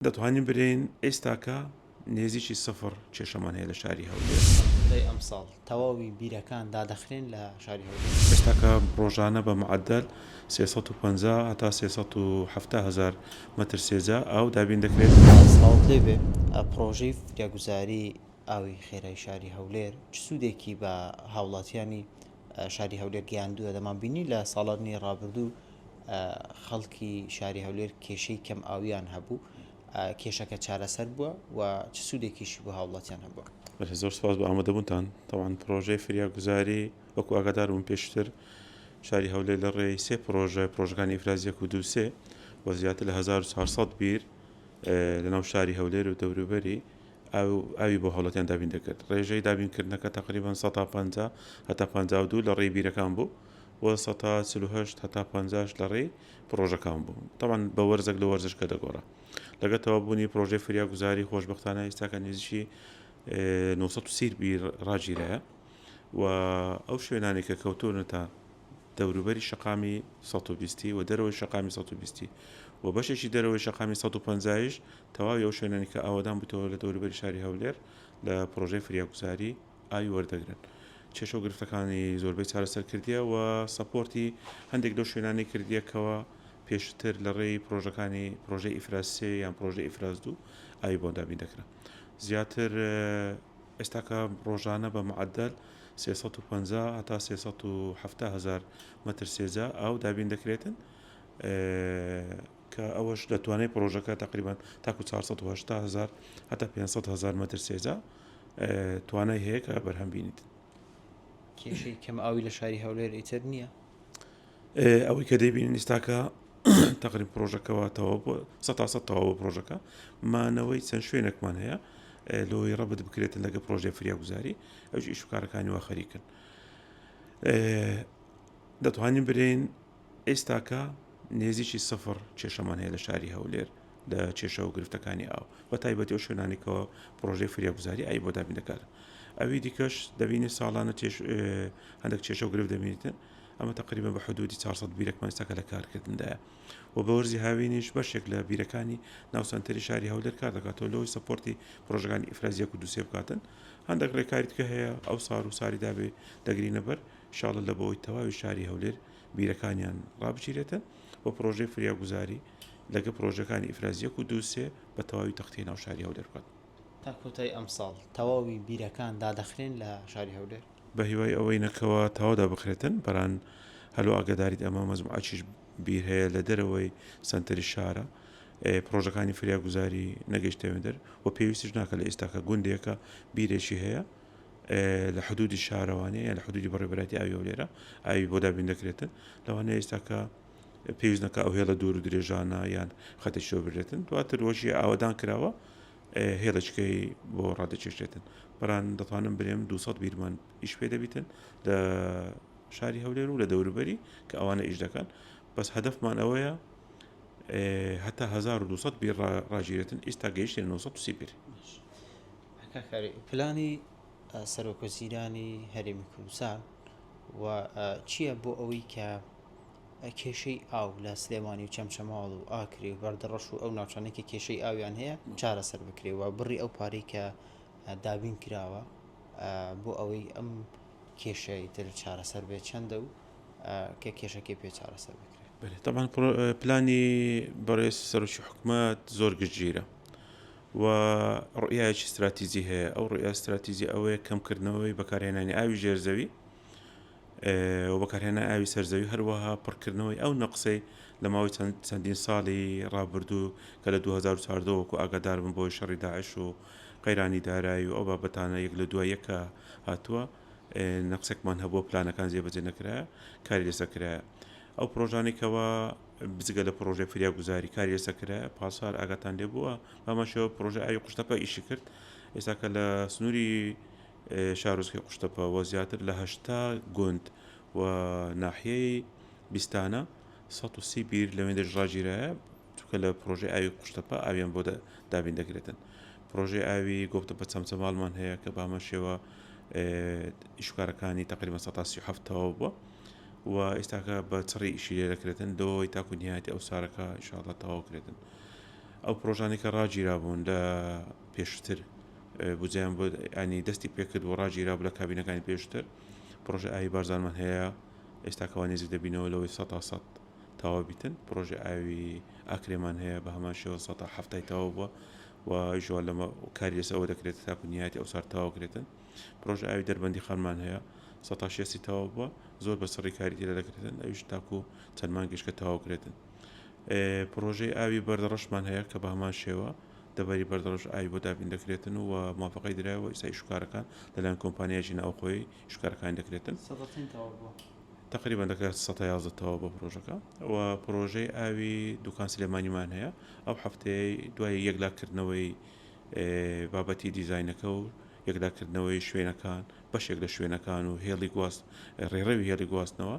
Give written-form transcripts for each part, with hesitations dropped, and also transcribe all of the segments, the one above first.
دەتوانین برێین ئێستاکە نێزیکی سفڕ کێشەمان هەیە لە شاری هەولێر. کۆتایی ئەمساڵ تەواوی بیرەکان دادەخرێن لە شاری هەولێر. ئێستاکە ڕۆژانە بە معەدەل 350 هەتا 370 هەزار مەتر سێجا ئاو دابین دەکرێت. سڵاوت لێبێ، پڕۆژەی فریاگوزاری ئاوی خێرای شاری هەولێر چ سوودێکی بە هاوڵاتیانی شاری هەولێر گەیاندووە؟ دەمانبینی لە ساڵانی ڕابردوو خەڵکی شاری هەولێر کێشەی کەم ئاویان هەبوو، کێشەکە چارەسەر بووە و چ سوودێکیشی بۆ هاوڵاتیان هەبووە؟ بەڵێ زۆر سوپاس بۆ ئامادەبوونتان. تەبعەن پڕۆژەی فریاگوزاری وەکو ئاگادار بوون پێشتر شاری هەولێر لە ڕێی سێ پڕۆژە، پڕۆژەکانی ئیفراز یەک و دوو سێ و زیاتر لە 1400 بیر لەناو شاری هەولێر و دەوروبەری ئاوی بۆ هاوڵاتیان دابین دەکرد. ڕێژەی دابینکردنەکە تەقریبەن 50% هەتا 52 لە ڕێی بیرەکان بوو. و 48% هەتا 50 ش لە ڕێی پڕۆژەکان بوو. تەبعەن بە وەرزێک لە وەرزشکە دەگۆڕا. لەگەڵ تەواوبوونی پڕۆژەی فریاگوزاری خۆشبەختانە ئێستاکە نزیکی 930 بیر ڕاگیرایە و ئەو شوێنانەی کە کەوتوونەتە دەوروبەری شەقامی 120 و دەرەوەی شەقامی 120 و بەشێکی دەرەوەی شەقامی 150 یش تەواوی ئەو شوێنانی کە ئاوەدان بووتەوە لە دەوروبەری شاری هەولێر لە پڕۆژەی فریاگوزاری ئاوی وەردەگرن. کێشە و گرفتەکانی زۆربەی چارەسەر کردیە و support ی هەندێک لەو شوێنانەی کردیە کەوا پێشتر لە ڕێی پرۆژەکانی پرۆژەی ئیفراز سێ یان پرۆژەی ئیفراز دوو ئاوی بۆ دابین دەکرا. زیاتر ئێستاکە ڕۆژانە بە معەدەل 350 هەتا 370 هەزار مەتر سێجا ئاو دابین دەکرێتن کە ئەوەش لە توانای پرۆژەکە تقریبان تاکو 480 هەزار هەتا 500 هەزار مەتر سێجا توانای هەیە کە بەرهەم بینیت. کێشەی کەم ئاوی لە شاری هەولێر ئیتر نییە؟ ئەوەی کە دەیبینین ئیستاکە تەقریب پرۆژەکەەوە تەواو بۆ سە سە تەواو بۆ پرۆژەکە مانەوەی چەند شوێنێکمان هەیە لۆی ڕەبت بکرێتن لەگە پرۆژێ فریاگوزاری ئەوش ئیش و کارەکانی وا خەریکن دەتوانین برێین ئێستاکە نێزیکی سفر کێشەمان هەیە لە شاری هەولێر لە کێشە و گرفتەکانی ئاو بە تایبەتی ئەو شوێنانی کەەوە پرۆژەی فریاگوزاری ئاوی بۆ دابین دەکات ئەوی دیکەش دەبینی ساڵانە هەندێک کێشە و گرفت دەبینیتن ئەمە تقریبا بە حدودی 400 بیرەکمان ئێستاکە لە کارکردندایە و بە وەرزی هاوینیش بەشێک لە بیرەکانی ناو سەنتەری شاری هەولێر کار دەکاتەوە لەوەی support ی پرۆژەکانی ئیفراز یەک و دوو سێ بکاتن هەندێک ڕێکاری دیکە هەیە ئەو سار و ساری دابێ دەگرینە بەر ئینشاڵڵا لە بۆی تەواوی شاری هەولێر بیرەکانیان ڕابگیرێتن و پرۆژەی فریاگوزاری لەگە پرۆژەکانی ئیفراز یەک و دوو سێ بە تەواوی تەختیە ناو شاری هەولێر بکات. تا کۆتایی ئەمساڵ تەواوی بیرەکان دادەخرێن لە شاری هەولێر؟ بە هیوای ئەوەی نەکەوە تەواو دابخرێتن بەران هەلۆ ئاگاداریت ئەمە مەجموعەکیش بیر هەیە لە دەرەوەی سەنتەری شارە پرۆژەکانی فریاگوزاری نەگەیشتە وێندەر و پێویستیش ناکە لە ئێستاکە گوندێکە بیرێکی هەیە لە حدودی شارەوانیە یان لە حدودی بەڕێوەبەرایەتی ئاوی هەولێرە ئاوی بۆ دابین دەکرێتن لەوانەیە ئێستاکە پێویست نەکا ئەو هێڵە دوور و درێژانە یان خەتێکی بۆ برێتن دواتر وەژی ئاوەدان کراوە هێڵێکەی بۆ ڕادەکێشرێتن بەران دەتوانم برێم 200 بیرمان ئیش پێ دەبیتن لە شاری هەولێر و لە دەوروبەری کە ئەوانە ئیش دەکەن بەس هەدەفمان ئەوەیە هەتا 1200 بیر ڕاگیرێتن ئیستا گەیشتێن 930 بیر. پلانی سەرۆکوەزیرانی هەرێمی کوردستان و چییە بۆ ئەوەی کە کێشەی ئاو لە سلێمانی و چەمچەماڵ و ئاکرێ و بەردەڕەش و ئەو ناوچانەی کە کێشەی ئاویان هەیە چارەسەر بکرێ و بڕی ئەو پارەی کە دابین کراوە بۆ ئەوەی ئەم کێشەی تر چارەسەر بێت چەندە و کە کێشەکەی پێ چارەسەر بکرێت. بەلێ تەبعەن پلانی بەڕێز سەرۆکی حکومەت زۆر گشتگیرە و ڕوئیایەکی ستراتیجی هەیە ئەو ڕوئیا ستراتیجی ئەوەیە کەمکردنەوەی بەکارهێنانی ئاوی ژێرزەوی و بەکارهێنانی ئاوی سەرزەوی هەروەها پڕکردنەوەی ئەو نەقسەی لە ماوەی چەندین ساڵی ڕابردوو کە لە 2014 وەکو ئاگادار بن بۆی شەڕی داعش و قەیرانی دارایی و ئەو بابەتانە یەک لە دوای یەکە هاتووە نەقسێکمان هەبووە پلانەکان جێبەجێ نەکرایە کاری لەسەر کرایە ئەو پرۆژانەی کەوا بجگە لە پرۆژەی فریاگوزاری کاری لەسەر کرایە پاسار ئاگاتان لێ بووە بەمان شێوە پرۆژە ئاوی قوشتەپە ئیشی کرد ئێستا کە لە سنووری شارۆچکەی قوشتەپە و زیاتر لە 80 گوند و ناحیەی بیستانە 130 بیر لەوێندەش ڕاگیرایە چونکە لە پرۆژەی ئاوی قوشتەپە ئاویان بۆ دابین دەکرێتن پرۆژەی ئاوی گۆپتەپە چەمچەماڵمان هەیە کە بە هەمان شێوە ئیشکارەکانی تقریبا 137 تەواو بووە و ئێستاکە بە چڕی ئیشی لێ دەکرێتن لەوەی تاکو نهایەتی ئەو سارەکە ئینشاءاللە تەواو کرێتن. ئەو پرۆژانەی کە ڕاگیرابوون لە پێشتر بودجەیان بۆ ینی دەستی پێکرد و ڕاگیرابوو لە کابینەکانی پێشتر، پرۆژەی ئاوی بارزانمان هەیە ئێستاکەوە نێزیک دەبینەوە لەوەی سەتا سەد تەواو بیتن. پرۆژەی ئاوی ئاکرێمان هەیە بە هەمان شێوە سەتا حەفتای تەواو بووە و ئیشەوە لەمە کاری لەسەر ئەوە دەکرێت تاکو نیهایەتی ئەو سار تەواو کرێتن. پرۆژە ئاوی دەربەندی خانمان هەیە سەتا شێستی تەواو بووە زۆر بە چڕی کاری تێدا دەکرێتن ئەویش تاکو چەند مانگێش کە تەواو کرێتن. پرۆژەی ئاوی بەردەڕەشمان هەیە کە بە هەمان شێوە دەڤەری بەردەڕەش ئاوی بۆ دابین دەکرێتن و موافقەی درایەوە ئیستا ئیشوکارەکان لەلایەن کۆمپانیایەکی ناوخۆیی ئیشوکارەکانی دەکرێتن. سەتا چەند تەواو بووە؟ تقریبا دەکات سەتا 11 تەواو بۆ پرۆژەکە و پرۆژەی ئاوی دوکان سلێمانیمان هەیە ئەو هەفتەیە دوای یەکلاکردنەوەی بابەتی دیزاینەکە و یەکلاکردنەوەی شوێنەکان بەشێک لە شوێنەکان و هێڵی گواست ڕێڕەوی هێڵی گواستنەوە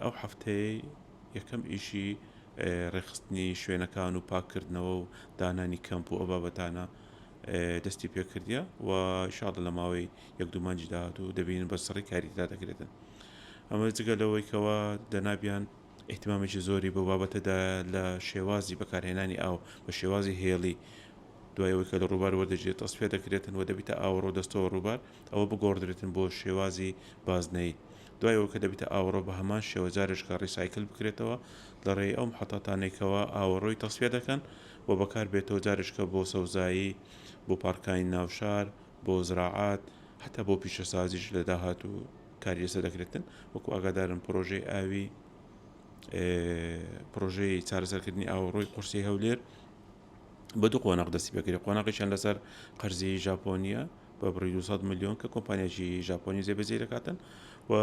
ئەو هەفتەیە یەکەم ئیشی ڕێکخستنی شوێنەکان و پاککردنەوە و دانانی کەمپ و ئەو بابەتانە دەستی پێکردە و شاڵە لە ماوەی یەک دوو مانگی داهاتوو دەبینن بە سڕی کاری تێدا دەکرێتن. ئەمە جگە لەوەی کەوا جەنابیان ئیهتیمامێکی زۆری بەو بابەتە دایە لە شێوازی بەکارهێنانی ئاو بە شێوازی هێڵی دوای ئەوەی کە لە ڕووبار وەردەگیرێت تەسفیە دەکرێتن و دەبیتە ئاوەڕۆ دەستەوە ڕووبار ئەوە بگۆڕدرێتن بۆ شێوازی بازنەیی دوای ئەوەی کە دەبیتە ئاوەڕۆ بە هەمان شێوە جارێکە ڕیسایکل بکرێتەوە لە ڕێی ئەو محەتاتانەی کەوا ئاوەڕۆی تەسفیە دەکەن و بەکار بێتەوە جارێکە بۆ سەوزایی بۆ پارکانی ناوشار بۆ زراعات هەتا بۆ پیشەسازیش لە داهاتوو کاری لەسەر دەکرێتن وەکو ئاگادارن پرۆژەی ئاوی پرۆژەی چارەسەرکردنی ئاوەڕۆی قورسی هەولێر بە دوو قۆناغ دەستی پێکرێت قۆناغێکیان لەسەر قەرزی ژاپۆنیە بە بڕی 200 میلیۆن کە کۆمپانیاکی ژاپۆنی جێبەجێ دەکاتن و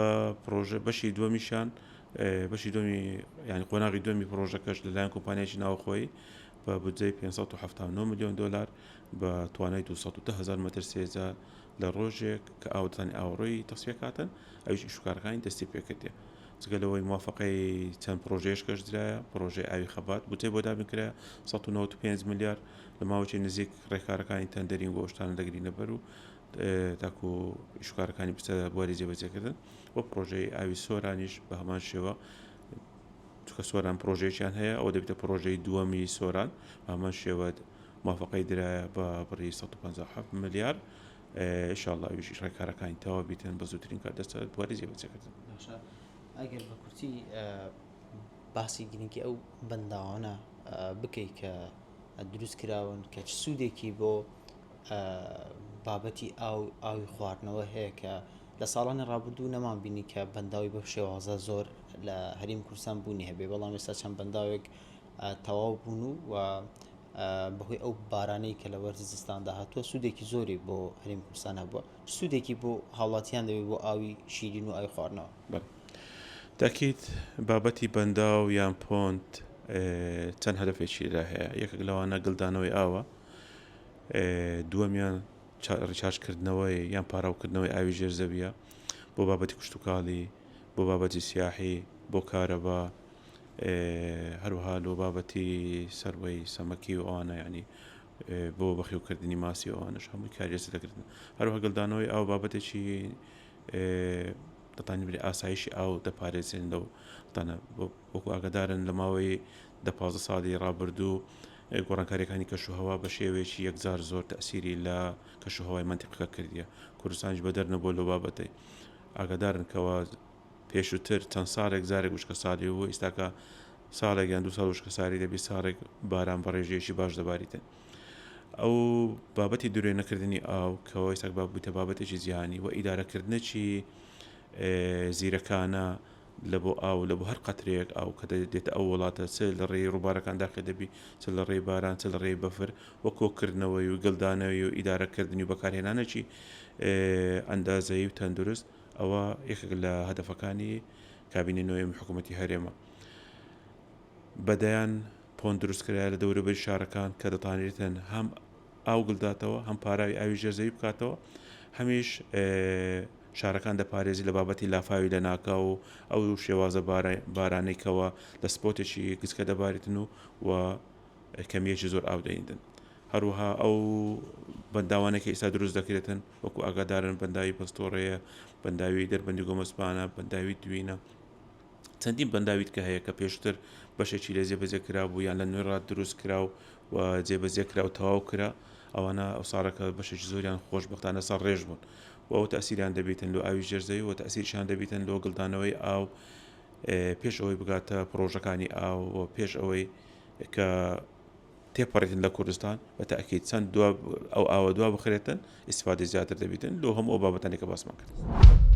پرۆژە بەشی دووەمیشان بەشی دومی یعنی قۆناغی دومی پرۆژەکەش لەلایەن کۆمپانیاکی ناوخۆی بە بودجەی 579 میلیۆن دلار بە توانای 210 هزار متر سێجا لە ڕۆژێک کە ئاودانی ئاوەڕۆی تەسفیە کاتن ئەویش ئیشوکارەکانی دەستی پێکردێ جگە لەوەی موافقەی چەند پرۆژەیەش کەش درایە پرۆژەی ئاوی خەبات بودجەی بۆ دابین کرایە 195 ملیار لە ماوەی نزیک ڕێکارەکانی tendering بۆ شتانە دەگرینە بەر و تاکو ئیشوکارەکانی بچە بواری جێبەجێکردن و پرۆژەی ئاوی سۆرانیش بە هەمان شێوە چونکە سۆران پرۆژەیەکیان هەیە ئەوە دەبێتە پرۆژەی دووەمی سۆران بە هەمان شێوە موافقەی درایە بە بڕی 157 ملیار ان شاء اللە ئەویش ڕێکارەکانی تەواو بیتن بە زووترین کات دەستە بواری جێبەجێکردن. باشە ئەگەر بە کورتی باسی گرنگی ئەو بەنداوانە بکەیت کە دروست کراون کە چ سوودێکی بۆ بابەتی ئاو ئاوی خواردنەوە هەیە کە لە ساڵانی ڕابردوو نەمان بینی کە بەنداوی بەو شێوازە زۆر لە هەریم کوردستان بوونی هەبێ بەڵام ئێستا چەند بەنداوێک تەواو بوون و بەهۆی ئەو بارانەی کە لە وەرزی زستاندا هاتووە سوودێکی زۆری بۆ هەرێمی کوردستان هەبووە سوودێکی بۆ هاوڵاتیان دەبێت بۆ ئاوی شیرین و ئاوی خواردنەوە. تاکید بابەتی بەنداو یان pond چەند هەدەفێکی لە هەیە یەکێک لەوانە گلدانەوەی ئاوە دووەمیان recharge کردنەوەی یان پاراوکردنەوەی ئاوی ژێر زەویە بۆ بابەتی کشتوکاڵی بۆ بابەتی سیاحی بۆ کارەبا هەروەها لۆ بابەتی سەروەی سەمەکی و ئەوانە یعنی بۆ بەخێوکردنی ماسی و ئەوانەش هەمووی کاری لەسەر دەکردن. هەروەها گلدانەوەی ئاو بابەتێکی دەتوانین بڵێ ئاسایشی ئاو دەپارێزێن لەو دانە وەکو ئاگادارن لە ماوەی دە 15 ساڵی ڕابردوو گۆڕانکاریەکانی کەشوهەوا بە شێوەیەکی یەکجار زۆر تەسیری لە کەشوهەوای مەنتیقەکە کردیە کوردستانیش بەدەر نەبووە لەو بابەتەی ئاگادارن کەوا پێشووتر چەند ساڵێک جارێک وشکەساڵی بوو، ئیستاکە ساڵێک یان دوو ساڵ وشکەسالی دەبی ساڵێک باران بە ڕێژەیەکی باش دەباریتن. ئەو بابەتی درێ نەکردنی ئاو کەەوە ئێستا با بوویتە بابەتێکی جیهانی و ئیدارەکردنێکی زیرەکانە لە بۆ ئاو لە بۆ هەر قەترەیەک ئاو کە دێتە ئەو وڵاتە چ لە ڕێی ڕووبارەکان داخل دەبی چ لە ڕێی باران چ لە ڕێی بەفر و کۆکردنەوەی و گلدانەوەی و ئیدارەکردنی و بەکارهێنانێکی ئەندازەیی و تەندروست ئەوە یەکێک لە هەدەفەکانی کابینەی نۆیەمی حکوومەتی هەرێمە. بە دەیان pond دروست کرایە لە دەوروبەری شارەکان کە دەتانرێتن هەم ئاو گلداتەوە هەم پاراوی ئاوی ژێر زەوی بکاتەوە هەمیش شارەکان دەپارێزی لە بابەتی لافاوی لە ناکاو و ئەو شێوازە بارانەی کەوە لە spot ێکی گچکە دەباریتن و و کەمیەکی زۆر ئاو دەیندن. هەروەها ئەو بەنداوانەی کە ئیستا دروست دەکرێتن وەکو ئاگادارن بەنداوی پەستۆڕەیە، بەنداوی دەربەندی گۆمەسپانە، بەنداوی دوینە. چەندین بەنداوی دیکە هەیە کە پێشتر بەشێکی لێ جێبەجێ کرابوو یان لە نوێڕا دروست کرا و و جێبەجێ کرا و تەواو کرا ئەوانە ئەو ساڵەکە بەشێکی زۆریان خۆشبەختانە سەر ڕێژ بوون و ئەو تەسیریان دەبیتن لۆ ئاوی ژێرزەوی و تەسیریشان دەبیتن لۆ گڵدانەوەی ئاو پێش ئەوەی بگاتە پڕۆژەکانی ئاو و پێش ئەوەی کە تێپەڕێتن لە کوردستان بە تاکیید چەند دوا ئەو ئاوە دوا بخرێتن ئیسفادەی زیاتر دەبیتن لۆ هەموو ئەو بابەتانی کە باسمان کرد.